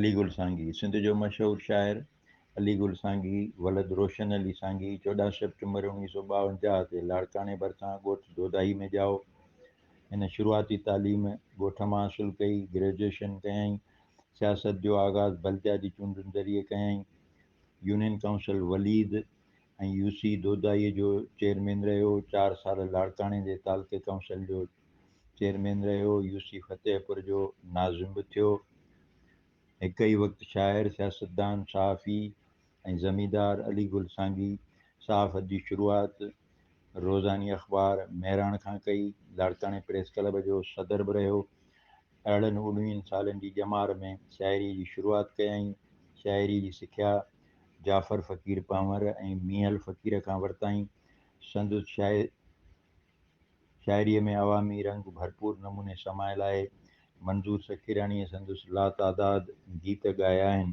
علي گل سانگي، سنڌ جو مشهور شاعر علي گل سانگي ولد روشن علي سانگي 14 سيپٽمبر 1952 تي لاڙڪاڻي ڀرسان ڳوٺ دودائي ۾ ڄائو. هن شروعاتي تعليم ڳوٺ مان حاصل ڪئي، گريجوئيشن ڪيائين. سياست جو آغاز بلدياتي چونڊن ذريعي ڪيائين. Union council Waleed ۽ U C Dodai جو چيئرمين رهيو. چار سال لاڙڪاڻي جي تعلقي ڪائونسل جو چيئرمين رهيو. يو سي فتح پور جو ناظم به ٿيو. هڪ ئي وقت شاعر، سياستدان، صحافي ۽ زميندار علي گل سانگي صحافت جي شروعات روزاني اخبار مهراڻ کان ڪئي. لاڙڪاڻي پريس ڪلب جو صدر به رهيو. ارڙهن اڻويهن سالن جي ڄمار ۾ شاعريء جي شروعات ڪيائين. شاعريء جي سکيا جعفر فقير پنهور ۽ مينهل فقير کان ورتائين. سندس شاعريء ۾ عوامي رنگ ڀرپور نموني سمايل آهي. منظور سکيراڻيء سندس لاتعداد گيت ڳايا آهن.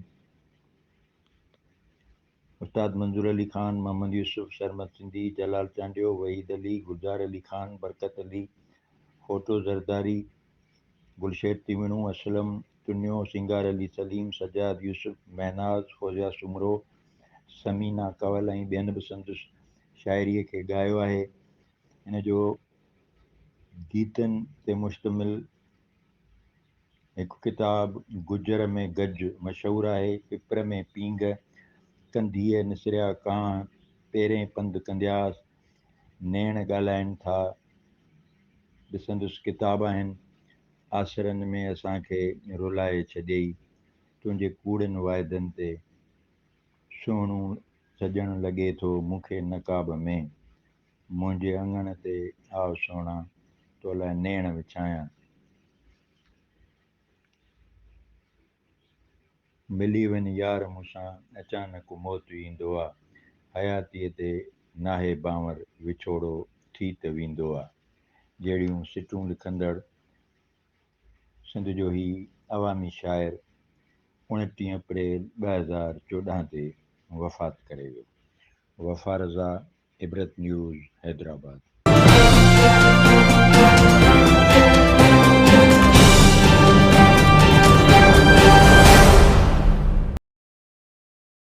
استاد منظور علي خان، محمد يوسف، سرمد سنڌي، جلال چانڊيو، وحيد علي، گلزار علي خان، برڪت علي، ڦوٽو زرداري، گلشير تيوڻو، اسلم تنيو، سينگار علي سليم، سجاد يوسف، مهناز، فوزيا سومرو، ثمينه ڪنول ۽ ٻين به سندس شاعريء کي ڳايو آهي. هن جو گيتن تي مشتمل هڪ ڪتاب گجر ۾ گج مشهور آهي. پپر ۾ پينگهه، ڪنڌيء نسريا ڪانهه، پيرين پنڌ ڪندياس، نيڻ ڳالهائين ٿا به سندس ڪتاب آهن. آسرن ۾ اسان کي رولائي ڇڏيئي، تنهنجي ڪوڙن واعدن تي سهڻو سڄڻ لڳي ٿو مون کي نقاب ۾. منهنجي اڱڻ تي آء سهڻا، تو لاء نيڻ وڇايان. ملي وڃ يار مون سان، اچانڪ موت ايندو آ. حياتيء تي ناهي بانور، وڇوڙو ٿي ته ويندو آ. جهڙيون سٽون لکندڙ سنڌ جو هي عوامي شاعر 29 اپريل 2014 تي وفات ڪري ويو. وفا رضا، عبرت نيوز، حيدرآباد.